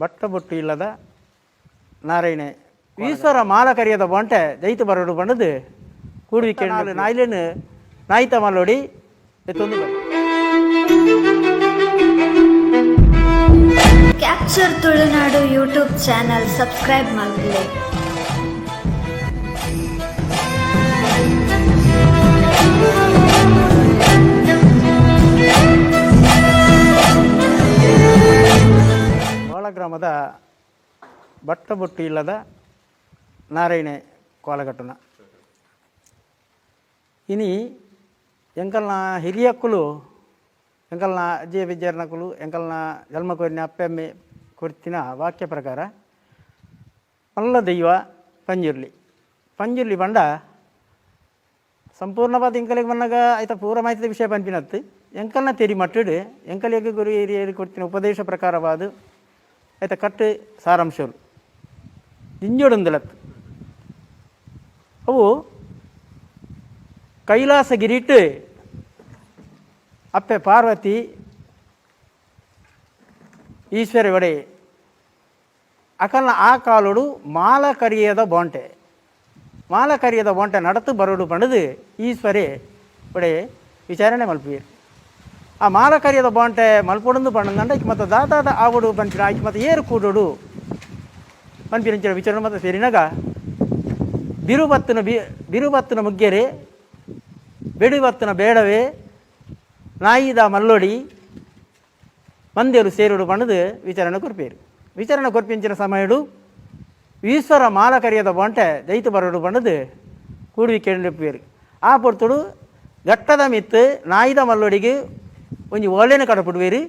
But ಬೊಟ್ಟು ಇಲ್ಲದ ನಾರಾಯಣೆ ಈಶ್ವರ ಮಾಲ ಕರಿಯದ ಬೊಂಟೆ ಜೈತು ಬರಡು ಬಂಡದು ಕೂಡುವಿಕೆ ನಾಯ್ಲೇನು ನಾಯ್ತ ಮಲ್ಲೋಡಿ ಎತ್ತೊಂದು ಬರು. Capture Tulunadu YouTube channel subscribe ಮಲ್ಪುಲೆ. ಬಾಳ ಗ್ರಾಮದ ಬಟ್ಟ ಬೊಟ್ಟು ಇಲ್ಲದ ನಾರಾಯಣೆ ಕೋಲಗಟ್ಟನ. ಇನಿ ಎಂಕಲ್ನ ಹಿರಿಯಕ್ಕುಲು, ಎಂಕಲ್ನ ಅಜ್ಜಿ ಬಿಜ್ಜರ್ನಕುಲು, ಎಂಕಲ್ನ ಜನ್ಮ ಕೊರಿನ ಅಪ್ಪೆಮ್ಮೆ ಕೊರ್ತಿನ ವಾಕ್ಯ ಪ್ರಕಾರ ಮಲ್ಲ ದೈವ ಪಂಜುರ್ಲಿ. ಪಂಜುರ್ಲಿ ಪಂಡ ಸಂಪೂರ್ಣವಾದ ಎಂಕಲಿಗೆ ಬಂದಾಗ ಆಯ್ತ ಪೂರ ಮಾಹಿತಿ ವಿಷಯ ಪನ್ಪಿನತ್ತು. ಎಂಕಲ್ನ ತೆರಿ ಮಟ್ಟಡು ಎಂಕಲಿಗೆ ಗುರು ಹಿರಿಯರು ಕೊಡ್ತಿನ ಉಪದೇಶ ಪ್ರಕಾರವಾದ ಆಯ್ತ ಕಟ್ಟು ಸಾರಾಂಶಗಳು ದಿಂಜೋಡೊಂದುಲತ್ತು. ಅವು ಕೈಲಾಸಗಿರಿಟ್ಟು ಅಪ್ಪೆ ಪಾರ್ವತಿ ಈಶ್ವರ ಒಡೆ ಅಕಲ್ನ ಆ ಕಾಲೋಡು ಮಾಲ ಕರಿಯದ ಬೋಂಟೆ, ಮಾಲ ಕರಿಯದ ಬೋಂಟೆ ನಡತು ಬರೋಡು ಪಂಡದು ಈಶ್ವರೇ ಒಡೆ ವಿಚಾರಣೆ ಮಲ್ಪುವೆರ್. ಆ ಮಾಲ ಕರಿಯದ ಬೋಂಟೆ ಮಲ್ಪೊಡೊಂದು ಪಂಡಂದಂಡ ಐಕ್ ಮತ್ತು ದಾದಾದ ಆವಡು ಪನ್ಪಿನ, ಐಕ್ ಮತ್ತು ಏರು ಕೂಡೋಡು ಪನ್ಪಿನಂಚಿನ ವಿಚಾರಣೆ ಮತ್ತು ಸೇರಿನಾಗ ಬಿರುಬತ್ತನ ಬಿರುಬತ್ತನ ಮುಗ್ಗೆರೆ, ಬೆಡಿಬತ್ತನ ಬೇಡವೇ, ನಾಯಿದ ಮಲ್ಲೊಡಿ ಮಂದೇರು ಸೇರುಡು ಪಂಡದು ವಿಚಾರಣೆ ಕೊರ್ಪೇರು. ವಿಚಾರಣೆ ಕೊರ್ಪಿಂಚಿನ ಸಮಯಡು ಈಶ್ವರ ಮಾಲ ಕರಿಯದ ಬೊಂಟೆ ಜೈತು ಬರೋಡು ಪಂಡದು ಕೂಡುವಿಕೆ ಪೇರು. ಆ ಪೊರ್ತುಡು ಘಟ್ಟದ ಮಿತ್ತು ನಾಯಿದ ಮಲ್ಲೊಡಿಗೆ ಒಂಜಿ ಓಲೆನ ಕಡಪುಡುವೇರು.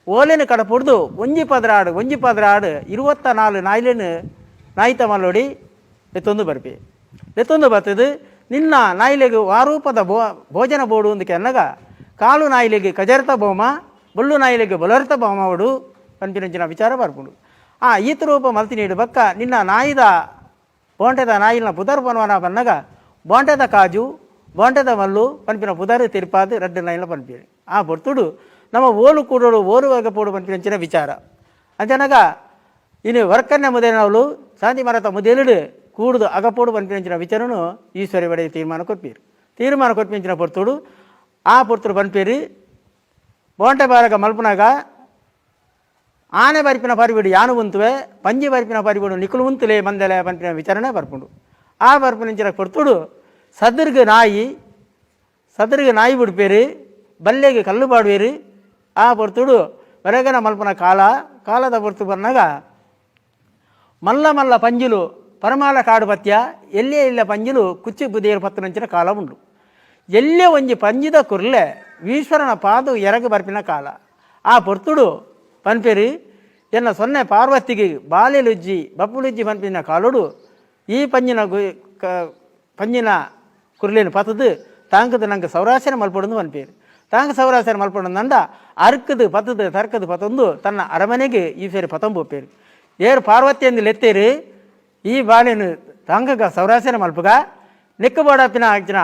ಓಲೆನ ಕಡಪುಡ್ದು ಒಂಜಿ ಪದರಾಡು ಒಂಜಿ ಪದರಾಡು 24 ನಾಯ್ಲೆನು ನಾಯಿತ ಮಲ್ಲೊಡಿ ಎತ್ತೊಂದು ಬರ್ಪೆ. ಎತ್ತೊಂದು ಬರ್ತದೆ. ನಿನ್ನ ನಾಯಿಲೆಗ್ ವಾರೂಪದ ಭೋಜನ ಬೋಡು ಒಂದು ಕೆನ್ನಗ ಕಾಲು ನಾಯಿಲೆಗ್ ಕಜರ್ತ ಬೋಮ, ಬೊಳ್ಳು ನಾಯಿಲೆಗ್ ಬೊಲರ್ತ ಬೋಮವಡು ಪನ್ಪಿನಂಚಿನ ವಿಚಾರ ಬರ್ಪುಂಡು. ಆ ಈತ ರೂಪ ಮಲ್ತಿ ನೀಡು ಬಕ್ಕ ನಿನ್ನ ನಾಯಿದ ಬೋಂಟೆದ ನಾಯಿಲ್ನ ಪುದರ್ ಪನ್ವನ ಬನ್ನಗ ಬೋಂಟೆದ ಕಾಜು, ಬೋಂಟೆದ ಮಲ್ಲು ಪನ್ಪಿನ ಪುದರ್ ತಿರ್ಪಾದು ರಡ್ಡು ನಾಯಿಲ ಪನ್ಪಿರಿ. ಆ ಬೊರ್ತುಡು ನಮ್ಮ ಓಲು ಕೂಡೋಡು ಓರುವಾಗ ಪೋಡು ಪನ್ಪಿನಂಚಿನ ವಿಚಾರ ಅಂಚನಗ ಇನ್ನು ವರ್ಕನ್ನೆ ಮುದೇನವಳು ಶಾಂತಿ ಮರತ ಮುದೇలుడు ಕೂಡುದು ಅಗಪೋಡು ಪನ್ಪಿನಂಚಿನ ವಿಚಾರನು ಈಶ್ವರಿ ಬಡೆ ತೀರ್ಮಾನ ಕೊರ್ಪೀರು. ತೀರ್ಮಾನ ಕೊರ್ಪಿಂಚಿನ ಪೊರ್ತುಡು ಆ ಪೊರ್ತುಡು ಪನ್ಪೇರಿ, ಬೋಂಟೆ ಬಾರಗ ಮಲ್ಪುನಾಗ ಆನೆ ಬರಿಪಿನ ಪರಿಬಿಡು ಯಾನು ಉಂತುವೆ, ಪಂಜಿ ಬರಿಪಿನ ಪರಿಬಿಡು ನಿಕುಲು ಉಂತುಲೆ ಮಂದೆಲೆ ಪನ್ಪಿನ ವಿಚಾರಣೆ ಬರ್ಪುಂಡು. ಆ ಬರ್ಪಿನಂಚಿನ ಪೊರ್ತುಡು ಸದರ್ಗ ನಾಯಿ, ಸದರ್ಗ ನಾಯಿ ಬಿಡ್ಪೇರು, ಬಲ್ಲೆಗೆ ಕಲ್ಲು ಪಾಡುವೇರು. ಆ ಪೊರ್ತುಡು ಹೊರಗನ ಮಲ್ಪನ ಕಾಲ ಕಾಲದ ಪೊರ್ತು ಬರ್ನಾಗ ಮಲ್ಲ ಮಲ್ಲ ಪಂಜಿಲು ಪರಮಾಲ ಕಾಡು ಪತ್ಯ, ಎಲ್ಲೇ ಇಲ್ಲ ಪಂಜಿಲು ಕುಚ್ಚಿ ಬುದಿಯರು ಪತ್ತನಂಚಿನ ಕಾಲ ಉಂಡು. ಎಲ್ಲೇ ಒಂಜಿ ಪಂಜಿದ ಕುರ್ಲೆ ಈಶ್ವರನ ಪಾದು ಎರಗು ಬರ್ಪಿನ ಕಾಲ. ಆ ಪೊರ್ತುಡು ಪನ್ಪೇರು, ಎನ್ನ ಸೊನ್ನೆ ಪಾರ್ವತಿಗೆ ಬಾಲೆಲುಜ್ಜಿ ಬಪ್ಪುಲುಜ್ಜಿ ಪನ್ಪಿನ ಕಾಲುಡು ಈ ಪಂಜಿನ ಪಂಜಿನ ಕುರ್ಲೇನು ಪತದು ತಾಂಕದ ನಂಗೆ ಸೌರಾಸನ ಮಲ್ಪೊಡೊಂದು ಪನ್ಪೇರು. ತಾಂಗ ಸೌರಾಸನ ಮಲ್ಪೊಡೊಂದಂಡ ಅರ್ಕದು ಪತದು ತರ್ಕದು ಪತೊಂದು ತನ್ನ ಅರಮನೆಗೆ ಈ ಸೇರಿ ಪತೊಂಬೊಪ್ಪೇರು. ಏರು ಪಾರ್ವತಿಯನ್ನು ಲೆತ್ತೇರು, ಈ ಬಾಲೆನು ತಾಂಗಗ ಸೌರಾಸನ ಮಲ್ಪುಗ ನೆಕ್ಕು ಬೋಡಪ್ಪಿನ ಅಂಚಿನ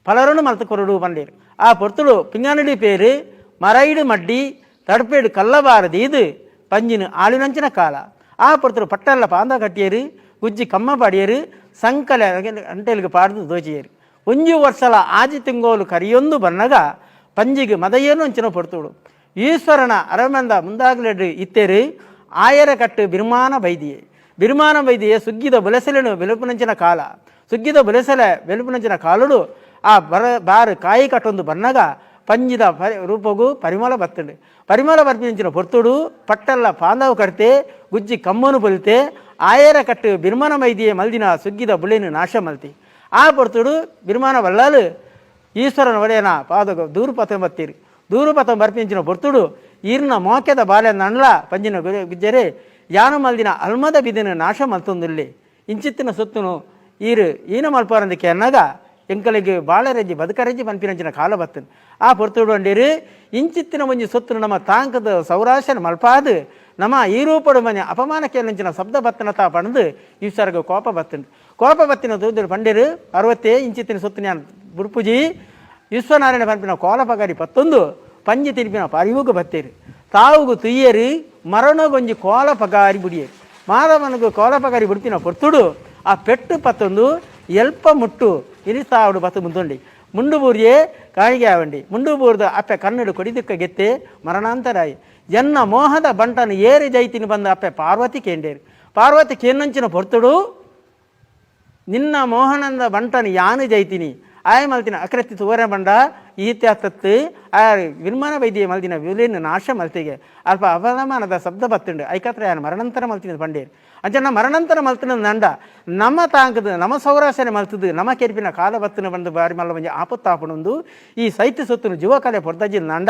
ಪಲರನು ಮಲ್ತು ಕೊರಡು ಪಂಡೇರು. ಆ ಪೊರ್ತುಡು ಪಿಂಗಾನಡಿ ಪೇರು ಮರೈಡು ಮಡ್ಡಿ ತಡಪೇಡು ಕಲ್ಲಬಾರದು ಇದು ಪಂಜಿನ ಆಳಿನಂಚಿನ ಕಾಲ. ಆ ಪೊರ್ತುಡು ಪಟ್ಟಲ್ಲ ಪಾಂದ ಕಟ್ಟಿಯರು, ಗುಜ್ಜಿ ಕಮ್ಮ ಪಾಡಿಯರು, ಸಂಕಲೆ ಅಂಟೆಲ್ಗೆ ಪಾಡ್ದು ದೋಚಿಯರು. ಒಂಜಿ ವರ್ಷಲ ಆಜಿ ತಿಂಗೋಲು ಕರಿಯೊಂದು ಬನ್ನಗ ಪಂಜಿಗೆ ಮದಯೇನು ಅಂಚಿನ ಪೊರ್ತುಡು ಈಶ್ವರನ ಅರಮಂದ ಮುಂದಾಗಲೆಡು ಇತ್ತೇರು. ಆಯರ ಕಟ್ಟು ಬಿರ್ಮಾನ ಬೈದಿಯೆ, ಬಿರ್ಮಾನ ಬೈದಿಯೆ ಸುಗ್ಗಿದ ಬುಲೆಸಲೆನು ಬೆಲುಪುನಂಚಿನ ಕಾಲ. ಸುಗ್ಗಿದ ಬುಲೆಸಲೆ ಬೆಲುಪುನಂಚಿನ ಕಾಲುಡು ಆ ಬರ ಬಾರು ಕಾಯಿ ಕಟ್ಟೊಂದು ಬನ್ನಗ ಪಂಜಿದ ಪರಿ ರೂಪಗು ಪರಿಮಳ ಬತ್ತಂಡು. ಪರಿಮಳ ಬರ್ಪಿನಂಚಿನ ಪೊರ್ತುಡು ಪಟ್ಟಲ್ಲ ಪಾಂದವು ಕಡ್ತೆ, ಗುಜ್ಜಿ ಕಮ್ಮನು ಬೊಲ್ತೆ, ಆಯರ ಕಟ್ಟು ಬಿರ್ಮಾನ ಮೈದಿಯೆ ಮಲ್ದಿನ ಸುಗ್ಗಿದ ಬುಲೆನು ನಾಶ ಮಲ್ತಿ. ಆ ಪೊರ್ತುಡು ಬಿರ್ಮಾನ ವಲ್ಲಾಲು ಈಶ್ವರನ ಒಡೆಯನ ಪಾದ ದೂರು ಪತ ಬತ್ತೀರಿ. ದೂರು ಪತ ಬರ್ಪಿಂಚಿನ ಪೊರ್ತುಡು ಈರ್ನ ಮೋಕೆದ ಬಾಲೆ ನನ್ಲ ಪಂಜಿನ ಗುಜ್ಜರೆ ಯಾನು ಮಲ್ದಿನ ಅಲ್ಮದ ಬಿದಿನ ನಾಶ ಮಲ್ತೊಂದುಲ್ಲಿ. ಇಂಚಿತ್ತಿನ ಸೊತ್ತುನು ಈರು ಈನ ಮಲ್ಪಾರಂದಿಕೆ ಅನ್ನಾಗ ಎಂಕಲಿಗೆ ಬಾಳರೆಜ್ಜಿ ಬದುಕರೆಜ್ಜಿ ಪನ್ಪಿನಂಚಿನ ಕಾಲ ಬತ್ತನ್. ಆ ಪೊರ್ತುಡು ಅಂಡೀರು, ಇಂಚಿತ್ತಿನ ಒಂಜಿ ಸೊತ್ತುನು ನಮ್ಮ ತಾಂಕದ ಸೌರಾಶನ ಮಲ್ಪಾದು ನಮ್ಮ ಈ ರೂಪಡು ಮನೆ ಅಪಮಾನಕ್ಕೆ ನಂಚಿನ ಶಬ್ದ ಬತ್ತನ ತಾ ಪಣದು ಈಶ್ವರಗ ಕೋಪ ಬತ್ತಂಡು. ಕೋಪ ಬತ್ತಿನ ದೂದರು ಪಂಡೇರು, ಅರವತ್ತೇ ಇಂಚಿತ್ತಿನ ಸೊತ್ತು ನಾನು ಬುಡ್ಪುಜಿ. ವಿಶ್ವನಾರಾಯಣ ಪನ್ಪಿನ ಕೋಲ ಪಗಾರಿ ಪತ್ತೊಂದು ಪಂಜಿ ತಿರುಪಿನ ಪರಿವುಗು ಬತ್ತೇರು. ತಾವುಗು ತುಯ್ಯರು. ಮರಣಗೊಂಜಿ ಕೋಲ ಪಗಾರಿ ಬುಡಿಯೇರು. ಮಾಧವನಿಗೆ ಕೋಲ ಪಗಾರಿ ಬಿಡ್ತಿನ ಪೊರ್ತುಡು ಆ ಪೆಟ್ಟು ಪತ್ತೊಂದು ಎಲ್ಪ ಮುಟ್ಟು ಇನಿತಾವಡು ಬತ್ತು ಮುಂದುಂಡಿ ಮುಂಡು ಬೂರಿಯೇ ಕಾಯಿಗೆ ಆವಂಡಿ ಮುಂಡು ಬೂರ್ದು ಅಪ್ಪೆ ಕನ್ನಡ ಕೊಡಿದಿಕ್ಕ ಗೆತ್ತೆ ಮರಣಾಂತರಾಯಿ. ಎನ್ನ ಮೋಹದ ಬಂಟನು ಏರಿ ಜೈತಿನ ಬಂದ ಅಪ್ಪೆ ಪಾರ್ವತಿ ಕೇಂಡೇರು. ಪಾರ್ವತಿ ಕೇನಂಚಿನ ಪೊರ್ತುಡು ನಿನ್ನ ಮೋಹನಂದ ಬಂಟನು ಯಾನು ಜೈತಿನಿ ಆಯ ಮಲ್ತಿನ ಅಕ್ರತಿ ತೂವರೆ ಬಂಡ ಈತ್ಯ ತತ್ತು ಆ ವಿರ್ಮಾನ ವೈದ್ಯ ಮಲ್ದಿನ ವಿಲೇನ ನಾಶ ಮಲ್ತಿಗೆ ಅಲ್ಪ ಅವಮಾನದ ಶಬ್ದ ಬತ್ತುಂಡು ಐಕತ್ರ ಯಾನು ಮರಣಂತರ ಮಲ್ತಿನ ಬಂಡೇರು. ಅಂಚ ಮರಣಂತರ ಮಲ್ತಿನ ನಂಡ ನಮ್ಮ ತಾಂಕದ ನಮ್ಮ ಸೌರಾಸನೆ ಮಲ್ತದು ನಮ್ಮ ಕೆರಿಪಿನ ಕಾಲ ಬತ್ತಿನ ಬಂದು ಬಾರಿ ಮಲ್ಲ ಒಂಜಿ ಆಪತ್ತಾಪಣೊಂದು ಈ ಸೈತ್ಯ ಸೊತ್ತುನು ಜೀವಕಲೆ ಪೊರ್ದಜಿಲ್ ನಂಡ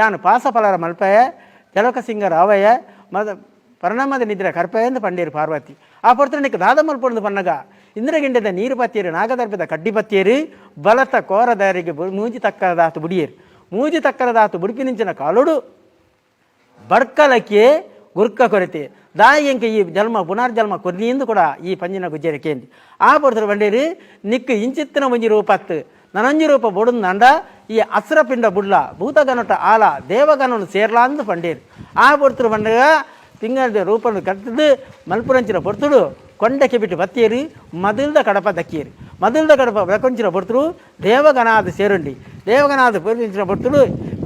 ಯಾನು ಪಾಸ ಫಲರ ಮಲ್ಪಯ ಜಲಕ ಸಿಂಗ ರಾವಯ್ಯ ಮದ ಪರಿಣಾಮದ ನಿದ್ರೆ ಕರ್ಪಯಂದು ಪಂಡೇರು ಪಾರ್ವತಿ. ಆ ಪೊರ್ತನಿಗೆ ದಾದ ಮಲ್ಪೊಂದು ಪನ್ನಗ ಇಂದ್ರಗಿಂಡದ ನೀರು ಪತ್ತಿಯರು, ನಾಗದರ್ಭದ ಕಡ್ಡಿ ಪತ್ತಿಯರು, ಬಲತ ಕೋರದಾರಿಗೆ ಮೂಜಿ ತಕ್ಕದಾತು ಬುಡಿಯರು. ಮೂಜಿ ತಕ್ಕದಾತು ಬುಡಿಪಿನಿಂಚಿನ ಕಾಲುಡು ಬಡ್ಕಲಕ್ಕೆ ಗುರ್ಕ ಕೊರತೆ ದಾಯಿ ಈ ಜನ್ಮ ಪುನರ್ಜನ್ಮ ಕೊರ್ನಿಂದು ಕೂಡ ಈ ಪಂಜಿನ ಗುಜ್ಜರ ಕೇಂದಿ. ಆ ಪೊರ್ತರು ಬಂಡೇರು ನಿಕ್ಕು ಇಂಚಿತ್ತಿನ ಒಂಜಿ ರೂಪತ್ತು ನನಂಜಿ ರೂಪ ಬೊಡುಂದಂಡ ಈ ಅಸ್ರಪಿಂಡ ಬುಡ್ಲ ಭೂತಗನಟ ಆಲ ದೇವಗನನು ಸೇರ್ಲಾಂದು ಪಂಡೇರು. ಆ ಪೊರ್ತರು ಬಂಡಗ ತಿಂಗಳ ರೂಪನು ಕಟ್ಟದು ಮಲ್ಪುರಂಚಿನ ಪೊರ್ತುಡು ಕೊಂಡಕ್ಕೆ ಬಿಟ್ಟು ಬತ್ತಿಯರು, ಮದಲ್ದ ಕಡಪ ದಕ್ಕಿಯರು. ಮದಲ್ದ ಕಡಪ ದಕ್ಕೊಂಚಿನ ಪೊರ್ತುಡು ದೇವಗನಾದ ಸೇರುಂಡಿ. ದೇವಗನಾದ ಪೂರ್ವಿಂಚಿನ ಪೊರ್ತುಡು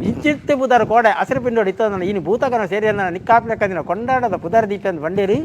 ಇಂಚಿತ್ತೆ ಪುದರ್ ಕೋಡೆ ಹಸಿರು ಪಿಂಡೋಡು ಇತ್ತ ಇನಿ ಭೂತಗನ ಸೇರಿ ನಿಕ್ಕಾಪಿನ ಕಂದಿನ ಕೊಂಡಾಡದ ಪುದರ್ ದೀಪ ಅಂತ ಬಂಡೇರಿ.